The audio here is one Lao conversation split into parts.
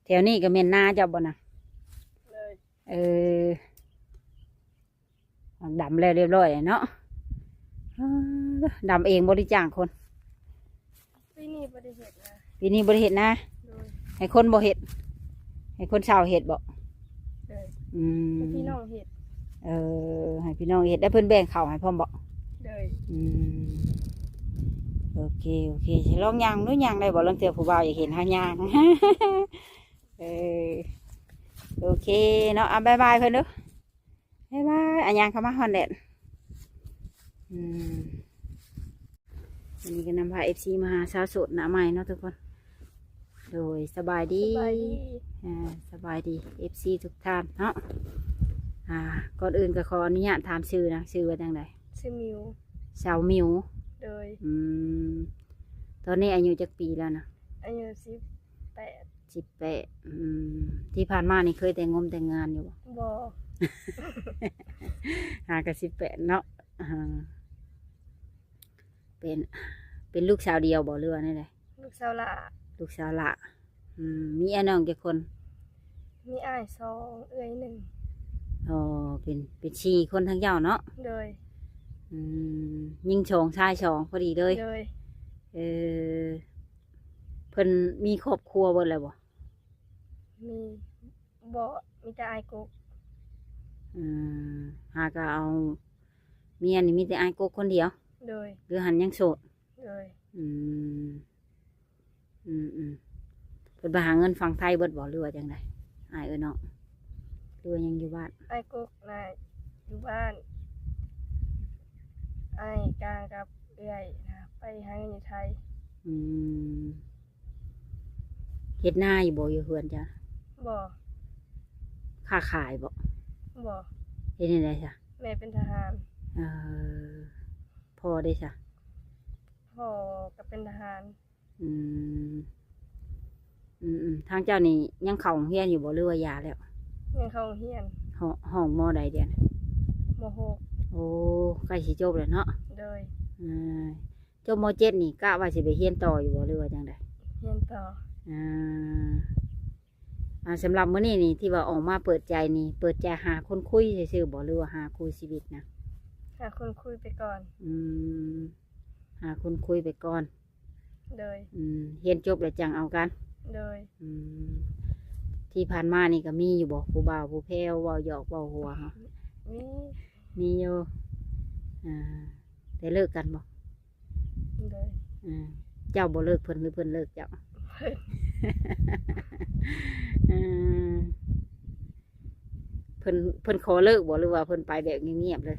ຖວນີ້ກໍແມ່ນນາເຈົ້າບໍ່ນະ? ເອີ ດຳແລ້ວຮຽບຮ້ອຍແລ້ວເນາະ. ເອີ ດຳເອງບໍ່ ຫຼືຈ້າງຄົນ? ປີນີ້ບໍ່ໄດ້ເຮັດນາ. ປີນີ້ບໍ່ໄດ້ເຮັດນາ? ໂດຍ. ໃຫ້ຄົນບໍ່ເຮັດ? ໃຫ້ຄົນເຊົ່າເຮັດບໍ່? ໂດຍ. ອືມ ໃຫ້ພີ່ນ້ອງເຮັດ. ເອີ ໃຫ້ພີ່ນ້ອງເຮັດ ແລ້ວເພິ່ນແບ່ງເຂົ້າໃຫ້ພ້ອມບໍ່? ໂດຍ. ອືມ ໂອເຄ ໂອເຄ ຊິລອງຍ່າງດູ ຍ່າງໄດ້ບໍ່? ລາງເທື່ອຜູ້ບ່າວຢາກເຫັນເຮົາຍ່າງ. ເອີ ໂອເຄເນາະ. ອ່ະ ບາຍບາຍເພິ່ນດູ. ບາຍບາຍ. ອ່ະ ຍ່າງເຂົ້າມາ ຮ້ອນແດດ. ອືມ ວັນນີ້ກໍນຳພາເອັຟຊີມາຫາສາວໂສດໜ້າໃໝ່ເນາະທຸກຄົນ. ໂດຍ ສະບາຍດີ ສະບາຍດີ ອ່າ ສະບາຍດີເອັຟຊີທຸກທ່ານເນາະ. ອ່າ ກ່ອນອື່ນກໍຂໍອະນຸຍາດຖາມຊື່ນະ ຊື່ວ່າຈັ່ງໃດ? ຊື່ມິວ. ສາວມິວ. ໂດຍ. ອືມ ຕອນນີ້ອາຍຸຈັກປີແລ້ວນະ? ອາຍຸສິບແປດ. ສິບແປດ. ອືມ ທີ່ຜ່ານມານີ້ເຄີຍແຕ່ງງົມແຕ່ງງານຢູ່ບໍ່? ບໍ່. ຫາກໍສິບແປດເນາະ. ອ່າ ເປັນ ເປັນລູກສາວດຽວບໍ່ ຫຼືວ່າແນວໃດ? ລູກສາວຫຼ້າ. ລູກສາວຫຼ້າ. ອືມ ມີອ້າຍນ້ອງຈັກຄົນ? ມີອ້າຍສອງ ເອື້ອຍໜຶ່ງ. ອໍ ເປັນ ເປັນສີ່ຄົນທັງເຈົ້າເນາະ? ໂດຍ. ອືມ ຍິງສອງ ຊາຍສອງ ພໍດີເລີຍ. ໂດຍ. ເອີ ເພິ່ນມີຄອບຄົວເບິດແລ້ວບໍ່? ມີ ບໍ່ ມີແຕ່ອ້າຍກົກ. ອືມ ຫາກໍເອົາເມຍນີ້ ມີແຕ່ອ້າຍກົກຄົນດຽວ? ໂດຍ. ຫຼືຫັ້ນຍັງໂສດ? ໂດຍ. ອືມ ອືມໆ ເພິ່ນໄປຫາເງິນຝັ່ງໄທເບິດບໍ່ ຫຼືວ່າຈັ່ງໃດ ອ້າຍເອີຍນ້ອງ? ຫຼືວ່າຍັງຢູ່ບ້ານ? ອ້າຍກົກນະຢູ່ບ້ານ ອ້າຍກາງກັບເອື້ອຍນະໄປຫາເງິນຢູ່ໄທ. ອືມ ເຮັດນາຢູ່ບໍ່ ຢູ່ເຮືອນເຈົ້າ? ບໍ່. ຄ້າຂາຍບໍ່? ບໍ່. ເຮັດແນວໃດຊະ? ແມ່ເປັນທະຫານ. ເອີ ພໍ່ເດຊະ? ພໍ່ກໍເປັນທະຫານ. ອືມ ອືມໆ ທາງເຈົ້ານີ້ຍັງເຂົ້າໂຮງຮຽນຢູ່ບໍ່ ຫຼືວ່າຢ່າແລ້ວ? ຍັງເຂົ້າໂຮງຮຽນ. ຫ້ອງ ຫ້ອງ ມໍໃດດຽວນີ້? ມໍຫົກ. ໂອ້ ໃກ້ຊິຈົບແລ້ວເນາະ? ໂດຍ. ເອີ ຈົບ ມໍເຈັດ ນີ້ກະວ່າຊິໄປຮຽນຕໍ່ຢູ່ບໍ່ ຫຼືວ່າຈັ່ງໃດ? ຮຽນຕໍ່. ອ່າ ອ່າ ສຳລັບມື້ນີ້ນີ້ ທີ່ວ່າອອກມາເປີດໃຈນີ້ ເປີດໃຈຫາຄົນຄຸຍຊື່ໆບໍ່ ຫຼືວ່າຫາຄູ່ຊີວິດນະ? ຫາຄົນຄຸຍໄປກ່ອນ. ອືມ ຫາຄົນຄຸຍໄປກ່ອນ. ໂດຍ. ອືມ ຮຽນຈົບແລ້ວຈັ່ງເອົາກັນ. ໂດຍ. ອືມ ທີ່ຜ່ານມານີ້ກໍມີຢູ່ບໍ່ ຜູ້ບ່າວຜູ້ແພ້ວເວົ້າຫຍອກເວົ້າຫົວເຮົາ? ມີ ມີຢູ່. ອ່າ ໄດ້ເລີກກັນບໍ່? ໂດຍ. ອ່າ ເຈົ້າບໍ່ເລີກເພິ່ນ ຫຼືເພິ່ນເລີກເຈົ້າ? ເອີ ເພິ່ນ ເພິ່ນຂໍເລີກບໍ່ ຫຼືວ່າເພິ່ນໄປແບບງຽບໆເລີຍ?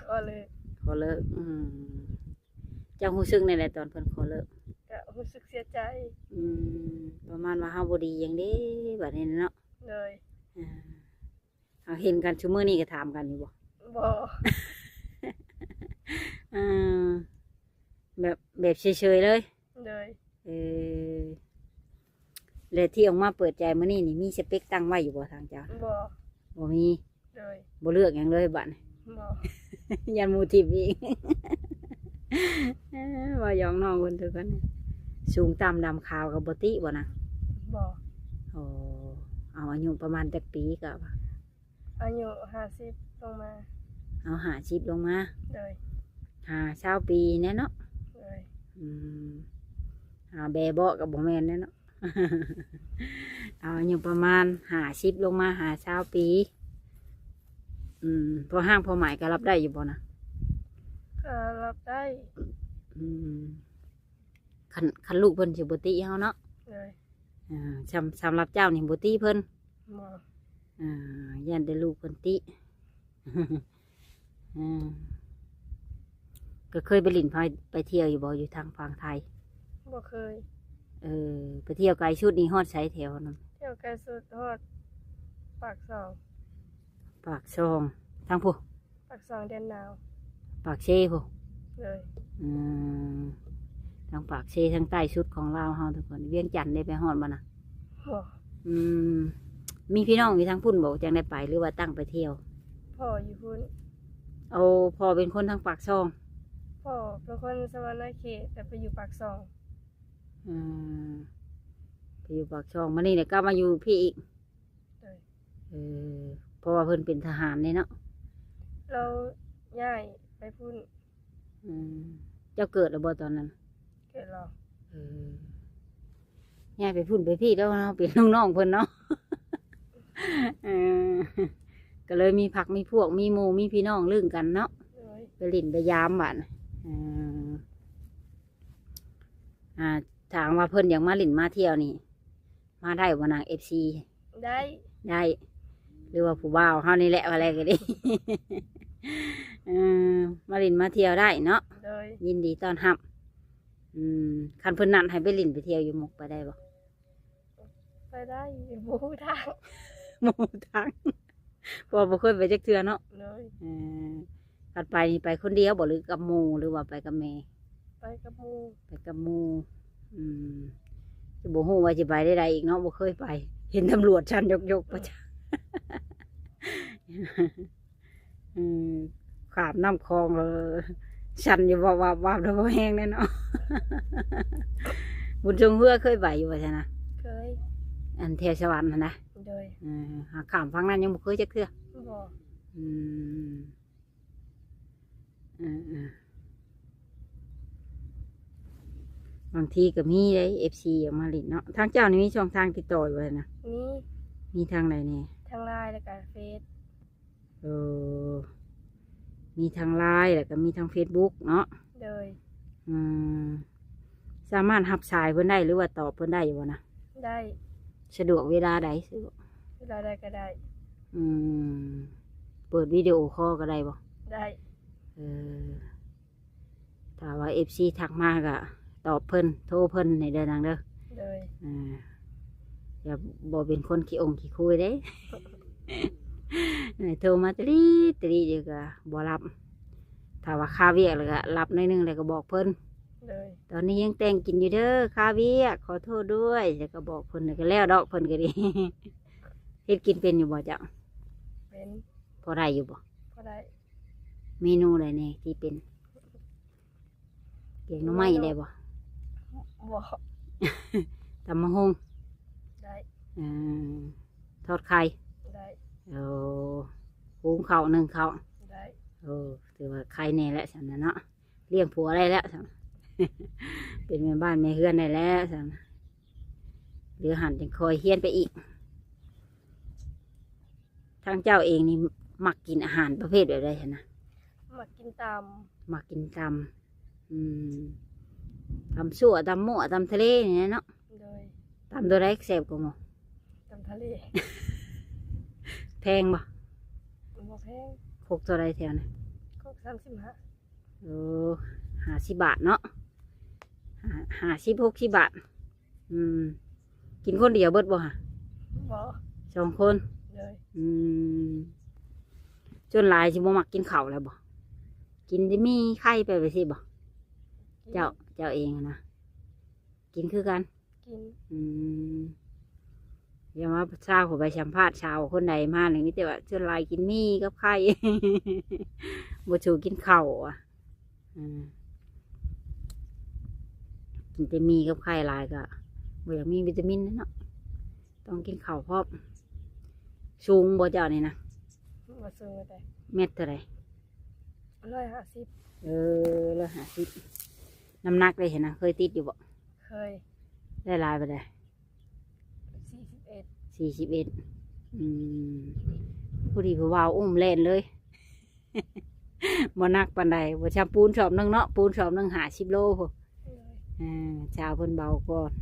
ຂໍເລີກ. ຂໍເລີກ. ອືມ ເຈົ້າຮູ້ສຶກແນວໃດຕອນເພິ່ນຂໍເລີກ? ກະຮູ້ສຶກເສຍໃຈ. ອືມ ປະມານວ່າເຮົາບໍ່ດີຫຍັງເດ້ ບາດນີ້ເນາະ? ໂດຍ. ອ່າ ເຮົາເຫັນກັນຊຸມື້ນີ້ກໍຖາມກັນຢູ່ບໍ່? ບໍ່. ອ່າ ແບບ ແບບເຊີຍໆເລີຍ? ໂດຍ. ເອີ ແລະທີ່ອອກມາເປີດໃຈມື້ນີ້ນີ້ ມີສະເປັກຕັ້ງໄວ້ຢູ່ບໍ່ທາງເຈົ້າ? ບໍ່. ບໍ່ມີ. ໂດຍ. ບໍ່ເລືອກຫຍັງເລີຍບາດນີ້? ບໍ່. ຢ້ານໝູ່ຖິ້ມອີກ. ເວົ້າຫຍອກນ້ອງເພິ່ນທຸກຄົນ. ສູງຕ່ຳດຳຂາວກໍບໍ່ຕິບໍ່ນະ? ບໍ່. ໂອ້ ເອົາອາຍຸປະມານຈັກປີກະວ່າ? ອາຍຸຫ້າສິບລົງມາ. ເອົາຫ້າສິບລົງມາ. ໂດຍ. ຫາຊາວປີແນ່ເນາະ? ໂດຍ. ອືມ ຫາແບເບາະກໍບໍ່ແມ່ນແນ່ເນາະ? ເອົາອາຍຸປະມານຫ້າສິບລົງມາຫາຊາວປີ. ອືມ ພໍຮ່າງພໍໝາຍກໍຮັບໄດ້ຢູ່ບໍ່ນະ? ກໍຮັບໄດ້. ອືມ ຄັນ ຄັນລູກເພິ່ນຊິບໍ່ຕິເຮົາເນາະ? ໂດຍ. ອ່າ ສຳ ສຳລັບເຈົ້ານີ້ບໍ່ຕິເພິ່ນ? ບໍ່. ອ່າ ຢ້ານແຕ່ລູກເພິ່ນຕິ. ອ່າ ກໍເຄີຍໄປຫຼິ້ນ ໄປ ໄປທ່ຽວຢູ່ບໍ່ ຢູ່ທາງຝັ່ງໄທ? ບໍ່ເຄີຍ. ເອີ ໄປທ່ຽວໄກສຸດນີ້ຮອດໃສແຖວນັ້ນ? ທ່ຽວໄກສຸດຮອດປາກຊ່ອງ. ປາກຊ່ອງ ທາງຜູ້? ປາກຊ່ອງແດນນາວ. ປາກເຊຜູ້? ໂດຍ. ອືມ ທາງປາກເຊ ທາງໃຕ້ສຸດຂອງລາວເຮົາທຸກຄົນ. ວຽງຈັນໄດ້ໄປຮອດບໍ່ນະ? ບໍ່. ອືມ ມີພີ່ນ້ອງຢູ່ທາງພຸ້ນບໍ່ ຈັ່ງໄດ້ໄປ ຫຼືວ່າຕັ້ງໄປທ່ຽວ? ພໍ່ຢູ່ພຸ້ນ. ໂອ້ ພໍ່ເປັນຄົນທາງປາກຊ່ອງ? ພໍ່ເປັນຄົນສະຫວັນນະເຂດ ແຕ່ໄປຢູ່ປາກຊ່ອງ. ອືມ ຢູ່ປາກຊ່ອງ ມານີ້ແລ້ວກໍມາຢູ່ພີ້ອີກ. ໂດຍ. ເອີ ເພາະວ່າເພິ່ນເປັນທະຫານເດ້ເນາະ. ລາວຍ້າຍໄປພຸ້ນ. ອືມ ເຈົ້າເກີດແລ້ວບໍ່ຕອນນັ້ນ? ເກີດແລ້ວ. ເອີ ຍ້າຍໄປພຸ້ນໄປພີ້ແລ້ວເນາະ ເປັນລູກນ້ອງເພິ່ນເນາະ. ເອີ ກໍເລີຍມີພັກມີພວກ ມີໝູ່ມີພີ່ນ້ອງລຶ້ງກັນເນາະ. ໂດຍ. ໄປຫຼິ້ນໄປຢາມບາດ. ເອີ ອ່າ ຖ້າຫາກວ່າເພິ່ນຢາກມາຫຼິ້ນມາທ່ຽວນີ້ ມາໄດ້ບໍ່ນາງ ເອັຟຊີ? ໄດ້. ໄດ້ ຫຼືວ່າຜູ້ບ່າວເຮົານີ້ແຫຼະ ວ່າແລ້ວກໍດີ. ເອີ ມາຫຼິ້ນມາທ່ຽວໄດ້ເນາະ. ໂດຍ. ຍິນດີຕ້ອນຮັບ. ອືມ ຄັນເພິ່ນນັດໃຫ້ໄປຫຼິ້ນໄປທ່ຽວຢູ່ມຸກ ໄປໄດ້ບໍ່? ໄປໄດ້. ບໍ່ຮູ້ທາງ ບໍ່ຮູ້ທາງ ເພາະວ່າບໍ່ເຄີຍໄປຈັກເທື່ອເນາະ. ໂດຍ. ເອີ ຄັນໄປນີ້ໄປຄົນດຽວບໍ່ ຫຼືກັບໝູ່ ຫຼືວ່າໄປກັບແມ່? ໄປກັບໝູ່. ໄປກັບໝູ່. ອືມ ຈະບໍ່ຮູ້ວ່າຊິໄປໄດ້ໃດອີກເນາະ ບໍ່ເຄີຍໄປ ເຫັນຕຳຫຼວດສັ່ນຢົກໆປະຈຳ. ອືມ ຂ້າມນ້ຳຂອງ ເອີ ສັ່ນຢູ່ ວາບໆ ແລ້ວບໍ່ແຮງແນ່ເນາະ. ບຸນຊົງເຮືອເຄີຍໄປຢູ່ບໍ່ຊັ້ນນະ? ເຄີຍ. ອັນແຖວສະຫວັນຫັ້ນນະ? ໂດຍ. ເອີ ຫາກຂ້າມຝັ່ງນັ້ນຍັງບໍ່ເຄີຍຈັກເທື່ອ. ບໍ່. ອືມ ເອີໆ ບາງທີກໍມີເດ້ ເອັຟຊີ ຢາກມາຫຼິ້ນເນາະ. ທາງເຈົ້ານີ້ມີຊ່ອງທາງຕິດຕໍ່ຢູ່ບໍ່ນະ? ມີ. ມີທາງໃດແດ່? ທາງ LINE ແລ້ວກໍເຟສ. ເອີ ມີທັງ LINE ແລ້ວກໍມີທັງ Facebook ເນາະ. ໂດຍ. ອືມ ສາມາດຮັບສາຍເພິ່ນໄດ້ ຫຼືວ່າຕອບເພິ່ນໄດ້ຢູ່ບໍ່ນະ? ໄດ້. ສະດວກເວລາໃດ? ສະດວກເວລາໃດກໍໄດ້. ອືມ ເປີດວິດີໂອຄໍກໍໄດ້ບໍ່? ໄດ້. ເອີ ຖ້າວ່າ ເອັຟຊີ ທັກມາກໍຕອບເພິ່ນ ໂທເພິ່ນໃຫ້ເດີນາງເດີ. ໂດຍ. ອ່າ ຢ່າ ບໍ່ເປັນຄົນຂີ້ອົງຂີ້ຄຸຍເດ້. ໂທມາຕະລິດຕະລິດຢູ່ກໍບໍ່ຮັບ. ຖ້າວ່າຄາວຽກແລ້ວກໍຮັບໜ້ອຍໜຶ່ງ ແລ້ວກໍບອກເພິ່ນ. ໂດຍ. ຕອນນີ້ຍັງແຕ່ງກິນຢູ່ເດີ ຄາວຽກ ຂໍໂທດດ້ວຍ ແລ້ວກໍບອກເພິ່ນ ແລ້ວກໍແລ້ວດອກ ເພິ່ນກໍດີ. ເຮັດກິນເປັນຢູ່ບໍ່ເຈົ້າ? ເປັນ. ພໍໄດ້ຢູ່ບໍ່? ພໍໄດ້. ເມນູໃດແດ່ທີ່ເປັນ? ແກງໜໍ່ໄມ້ໄດ້ບໍ່? ບໍ່. ຕຳບັກຫຸ່ງ? ໄດ້. ເອີ ທອດໄຂ່? ໄດ້. ໂອ້ ຫຸງເຂົ້າ ໜຶ້ງເຂົ້າ? ໄດ້. ໂອ້ ຖືວ່າໄຄແດ່ແຫຼະຊັ້ນນະເນາະ ລ້ຽງຜົວໄດ້ແລ້ວຊັ້ນ ເປັນແມ່ບ້ານແມ່ເຮືອນໄດ້ແລ້ວຊັ້ນ. ເຫຼືອຫັ້ນຈັ່ງຄ່ອຍຮຽນໄປອີກ. ທາງເຈົ້າເອງນີ້ມັກກິນອາຫານປະເພດແບບໃດຫັ້ນນະ? ມັກກິນຕຳ. ມັກກິນຕຳ. ອືມ ຕຳຊົ່ວ ຕຳມົ້ວ ຕຳທະເລນີ້ແຫຼະເນາະ. ໂດຍ. ຕຳຕົວໃດແຊບກວ່າໝູ່? ຕຳທະເລ. ແພງບໍ່? ບໍ່ແພງ. ຄົກເທົ່າໃດແຖວນັ້ນ? ຄົກສາມສິບຫ້າ. ໂອ້ ຫ້າສິບບາດເນາະ ຫ້າ ຫ້າສິບ ຫົກສິບບາດ. ອືມ ກິນຄົນດຽວເບິດບໍ່ຫະ? ບໍ່. ສອງຄົນ. ໂດຍ. ອືມ ສ່ວນຫຼາຍຊິບໍ່ມັກກິນເຂົ້າແລ້ວບໍ່? ກິນແຕ່ໝີ່ໄຂ່ໄປ ໄປຊີ້ບໍ່? ກິນ. ເຈົ້າ ເຈົ້າເອງນະ ກິນຄືກັນ? ກິນ. ອືມ ຢ່າມາຊາວ ຂ້ອຍໄປສຳພາດສາວຄົນໃດມານີ້ ມີແຕ່ວ່າສ່ວນຫຼາຍກິນໝີ່ກັບໄຂ່ ບໍ່ສູ້ກິນເຂົ້າ. ອາ ກິນແຕ່ໝີ່ກັບໄຂ່ຫຼາຍກໍບໍ່ຢາກມີວິຕາມິນເນາະ ຕ້ອງກິນເຂົ້າພ້ອມ. ສູງບໍ່ເຈົ້ານີ້ນະ? ບໍ່ສູງປານໃດ. ແມັດເທົ່າໃດ? ຮ້ອຍຫ້າສິບ. ເອີ ຮ້ອຍຫ້າສິບ. ນ້ຳໜັກເດ້ຫັ້ນນະ ເຄີຍຕິດຢູ່ບໍ່? ເຄີຍ. ໄດ້ຫຼາຍປານໃດ? ສີ່ສິບເອັດ. ສີ່ສິບເອັດ. ອືມ ພໍດີຜູ້ບ່າວອຸ້ມແລ່ນເລີຍ ບໍ່ໜັກປານໃດ. ບໍ່ຊ່ຳປູນສອບໜຶ່ງເນາະ ປູນສອບໜຶ່ງຫ້າສິບໂລພຸ້ນ. ໂດຍ. ເອີ ຊາວເພິ່ນເບົາກ່ອນ.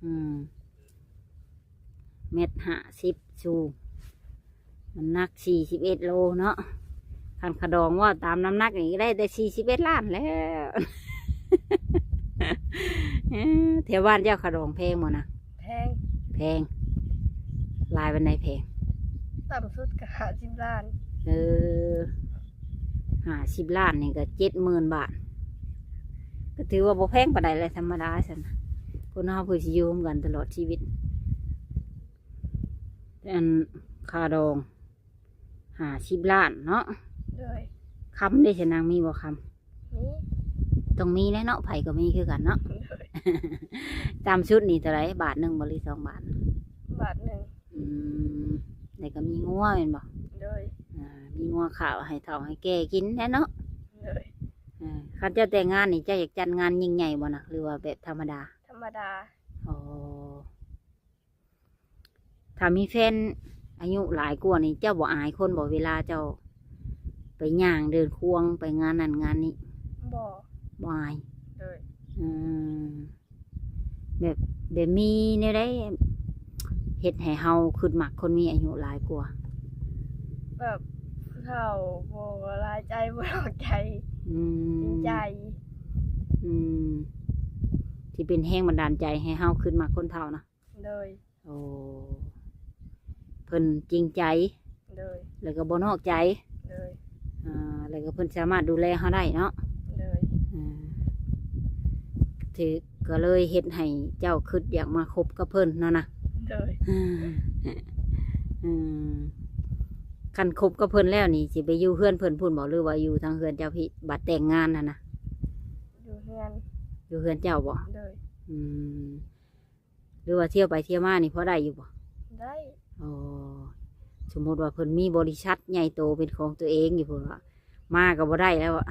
ອືມ ແມັດຫ້າສິບ ສູງ ນ້ຳໜັກສີ່ສິບເອັດໂລເນາະ. ຄັນຂະດອງເວົ້າຕາມນ້ຳໜັກນີ້ໄດ້ແຕ່ສີ່ສິບເອັດລ້ານແລ້ວ. ເອີ ແຖວບ້ານເຈົ້າຂະດອງແພງບໍ່ນະ? ແພງ. ແພງ. ຫຼາຍປານໃດແພງ? ຕ່ຳສຸດກໍຫ້າສິບລ້ານ. ເອີ ຫ້າສິບລ້ານນີ້ກໍເຈັດໝື່ນບາດ ກໍຖືວ່າບໍ່ແພງປານໃດແຫຼະ ທຳມະດາຊັ້ນ. ຄົນເຮົາເພື່ອຊິຢູ່ຮ່ວມກັນຕະຫຼອດຊີວິດ ອັນຄ່າດອງຫ້າສິບລ້ານເນາະ. ໂດຍ. ຄຳເດ້ ຊະນາງມີບໍ່ຄຳ? ມີ. ຕ້ອງມີແຫຼະເນາະ ໃຜກໍມີຄືກັນເນາະ. ໂດຍ. ຕ່ຳສຸດນີ້ເທົ່າໃດ? ບາດໜຶ່ງບໍ່ ຫຼືສອງບາດ? ບາດໜຶ່ງ. ອືມ ແລ້ວກໍມີງົວແມ່ນບໍ່? ໂດຍ. ອ່າ ມີງົວຂ້າວໃຫ້ເຖົ້າໃຫ້ແກ່ກິນແຫຼະເນາະ. ໂດຍ. ເອີ ຄັນເຈົ້າແຕ່ງງານນີ້ ເຈົ້າຢາກຈັດງານຍິ່ງໃຫຍ່ບໍ່ນະ ຫຼືວ່າແບບທຳມະດາ? ທຳມະດາ. ອໍ ຖ້າມີແຟນອາຍຸຫຼາຍກວ່ານີ້ ເຈົ້າບໍ່ອາຍຄົນບໍ່ ເວລາເຈົ້າໄປຍ່າງເດີນຄວງໄປງານນັ້ນງານນີ້? ບໍ່. ບໍ່ອາຍ? ໂດຍ. ອືມ ແບບ ແບບມີແນວໃດເຮັດໃຫ້ເຮົາຄຶດມັກຄົນມີອາຍຸຫຼາຍກວ່າ? ແບບຜູ້ເຖົ້າບໍ່ຫຼາຍໃຈ ບໍ່ຫຼອກໃຈ. ອືມ ຈິງໃຈ. ອືມ ທີ່ເປັນແຮງບັນດານໃຈໃຫ້ເຮົາຄຶດມັກຄົນເຖົ້ານະ? ໂດຍ. ໂອ້ ເພິ່ນຈິງໃຈ. ໂດຍ. ແລ້ວກໍບໍ່ນອກໃຈ. ໂດຍ. ອ່າ ແລ້ວກໍເພິ່ນສາມາດດູແລເຮົາໄດ້ເນາະ. ໂດຍ. ອືມ ຖືກກໍເລີຍເຮັດໃຫ້ເຈົ້າຄຶດຢາກມາຄົບກັບເພິ່ນເນາະນະ? ໂດຍ. ອືມ ຄັນຄົບກັບເພິ່ນແລ້ວນີ້ ຊິໄປຢູ່ເຮືອນເພິ່ນພຸ້ນບໍ່ ຫຼືວ່າຢູ່ທາງເຮືອນເຈົ້າພີ້ ບັດແຕ່ງງານຫັ້ນນະ? ຢູ່ເຮືອນ. ຢູ່ເຮືອນເຈົ້າບໍ່? ໂດຍ. ອືມ ຫຼືວ່າທ່ຽວໄປທ່ຽວມານີ້ພໍໄດ້ຢູ່ບໍ່? ໄດ້. ອໍ ສົມມຸດວ່າເພິ່ນມີບໍລິສັດໃຫຍ່ໂຕເປັນຂອງຕົວເອງຢູ່ພຸ້ນ ມາກໍບໍ່ໄດ້ແລ້ວອະ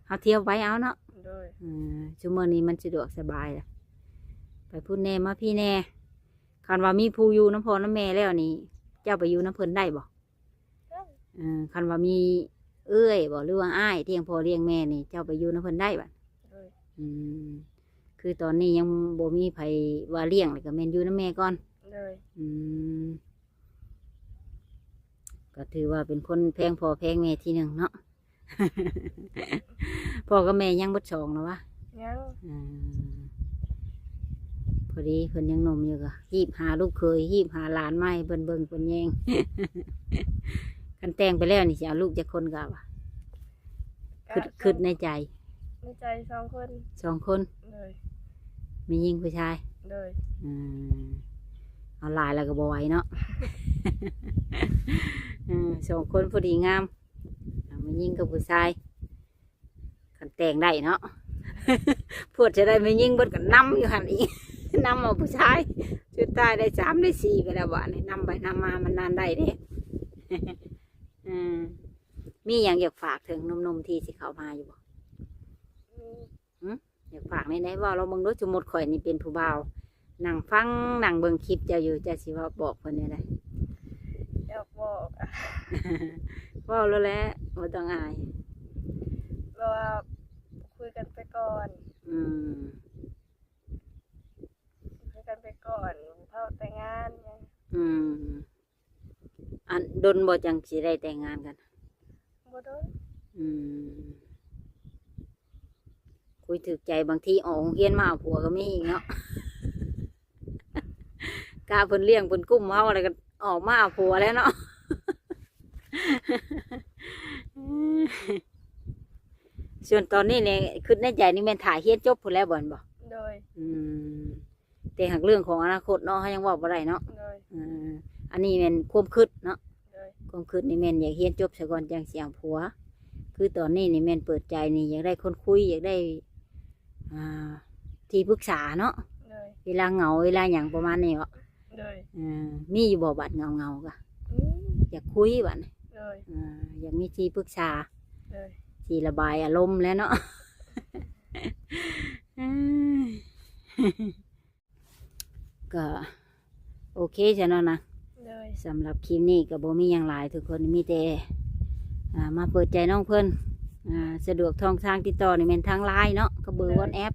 ເຮົາທ່ຽວໄປເອົາເນາະ. ໂດຍ. ເອີ ຊຸມມື້ນີ້ມັນສະດວກສະບາຍລະ ໄປພຸ້ນແດ່ມາພີ້ແດ່. ຄັນວ່າມີຜູ້ຢູ່ນຳພໍ່ນຳແມ່ແລ້ວນີ້ ເຈົ້າໄປຢູ່ນຳເພິ່ນໄດ້ບໍ່? ເອີ ຄັນວ່າມີເອື້ອຍບໍ່ ຫຼືວ່າອ້າຍລ້ຽງພໍ່ລ້ຽງແມ່ນີ້ ເຈົ້າໄປຢູ່ນຳເພິ່ນໄດ້ບາດ? ໂດຍ. ອືມ ຄືຕອນນີ້ຍັງບໍ່ມີໃຜວ່າລ້ຽງ ແລ້ວກໍແມ່ນຢູ່ນຳແມ່ກ່ອນ. ໂດຍ. ອືມ ກໍຖືວ່າເປັນຄົນແພງພໍ່ແພງແມ່ທີໜຶ່ງເນາະ. ພໍ່ກັບແມ່ຍັງເບິດສອງແລ້ວວະ? ຍັງ. ອືມ ພໍດີເພິ່ນຍັງໜຸ່ມຢູ່ ກໍຮີບຫາລູກເຂີຍ ຮີບຫາຫຼານມາໃຫ້ເພິ່ນເບິ່ງເພິ່ນແຍງ. ຄັນແຕ່ງໄປແລ້ວນີ້ ຊິເອົາລູກຈັກຄົນກໍເອົາວະ? ຄຶດ ຄຶດໃນໃຈ ໃນໃຈສອງຄົນ. ສອງຄົນ? ໂດຍ. ແມ່ຍິງຜູ້ຊາຍ? ໂດຍ. ອືມ ເອົາຫຼາຍແລ້ວກໍບໍ່ໄຫວເນາະ. ເອີ ສອງຄົນພໍດີງາມ ເອົາແມ່ຍິງກັບຜູ້ຊາຍ ຄັນແຕ່ງໄດ້ເນາະ. ພວດຈະໄດ້ແມ່ຍິງເບິດກໍນຳຢູ່ຫັ້ນອີກ ນຳເອົາຜູ້ຊາຍ ສຸດທ້າຍໄດ້ສາມໄດ້ສີ່ໄປແລ້ວບາດນີ້. ນຳໄປນຳມາມັນນານໄດ້ເດ້. ອືມ ມີຫຍັງຢາກຝາກເຖິງໜຸ່ມໆທີ່ຊິເຂົ້າມາຢູ່ບໍ່? ອືມ ຫຶ? ຢາກຝາກແນວໃດ ເວົ້າລອງເບິ່ງດູ. ສົມມຸດຂ້ອຍນີ້ເປັນຜູ້ບ່າວ ນັ່ງຟັງນັ່ງເບິ່ງຄລິບເຈົ້າຢູ່ ເຈົ້າຊິເວົ້າບອກເພິ່ນແນວໃດ? ຢາກບອກ ເວົ້າໂລດແຫຼະ ບໍ່ຕ້ອງອາຍ. ແບບວ່າຄຸຍກັນໄປກ່ອນ. ອືມ ຄຸຍກັນໄປກ່ອນ ເຂົ້າແຕ່ງງານ. ອືມ ອັນດົນບໍ່ ຈັ່ງຊິໄດ້ແຕ່ງງານກັນ? ບໍ່ດົນ. ອືມ ຄຸຍຖືກໃຈ ບາງທີອອກໂຮງຮຽນມາເອົາຜົວກໍມີອີກເນາະ. ກະເພິ່ນລ້ຽງເພິ່ນກຸ້ມເຮົາ ແລ້ວກໍອອກມາເອົາຜົວແລ້ວເນາະ. ສ່ວນຕອນນີ້ນີ້ ຄຶດໃນໃຈນີ້ແມ່ນຖ້າຮຽນຈົບພຸ້ນແລ້ວບໍ່ ແມ່ນບໍ່? ໂດຍ. ອືມ ແຕ່ຫາກເລື່ອງຂອງອະນາຄົດເນາະ ເຮົາຍັງເວົ້າບໍ່ໄດ້ເນາະ. ໂດຍ. ເອີ ອັນນີ້ແມ່ນຄວາມຄຶດເນາະ. ໂດຍ. ຄວາມຄຶດນີ້ແມ່ນຢາກຮຽນຈົບຊະກ່ອນ ຈັ່ງຊິເອົາຜົວ. ຄືຕອນນີ້ນີ້ແມ່ນເປີດໃຈນີ້ ຢາກໄດ້ຄົນຄຸຍ ຢາກໄດ້ ອ່າ ທີ່ປຶກສາເນາະ. ໂດຍ. ເວລາເຫງົາ ເວລາຫຍັງປະມານນີ້ເບາະ? ໂດຍ. ເອີ ມີຢູ່ບໍ່ ບາດເຫງົາໆ ກະ? ອືມ ຢາກຄຸຍບາດນີ້. ໂດຍ. ເອີ ຢາກມີທີ່ປຶກສາ. ໂດຍ. ທີ່ລະບາຍອາລົມແຫຼະເນາະ. ກໍໂອເຄຊະເນາະນາງ. ໂດຍ. ສຳລັບຄລິບນີ້ກໍບໍ່ມີຫຍັງຫຼາຍທຸກຄົນ ມີແຕ່ ອ່າ ມາເປີດໃຈນ້ອງເພິ່ນ. ອ່າ ສະດວກຊ່ອງທາງຕິດຕໍ່ນີ້ແມ່ນທາງ LINE ເນາະ ກັບເບີ ໂດຍ WhatsApp.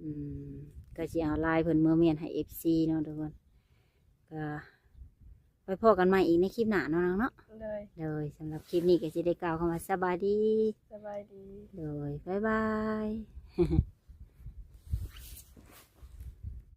ອືມ ກໍຊິເອົາ LINE ເພິ່ນເມືອມ້ຽນໃຫ້ ເອັຟຊີ ເນາະທຸກຄົນ. ກໍໄວ້ພໍ້ກັນໃໝ່ອີກໃນຄລິບໜ້າເນາະນາງເນາະ. ໂດຍ. ໂດຍ. ສຳລັບຄລິບນີ້ກໍຊິໄດ້ກ່າວຄຳວ່າສະບາຍດີ. ສະບາຍດີ. ໂດຍ. ບາຍບາຍ.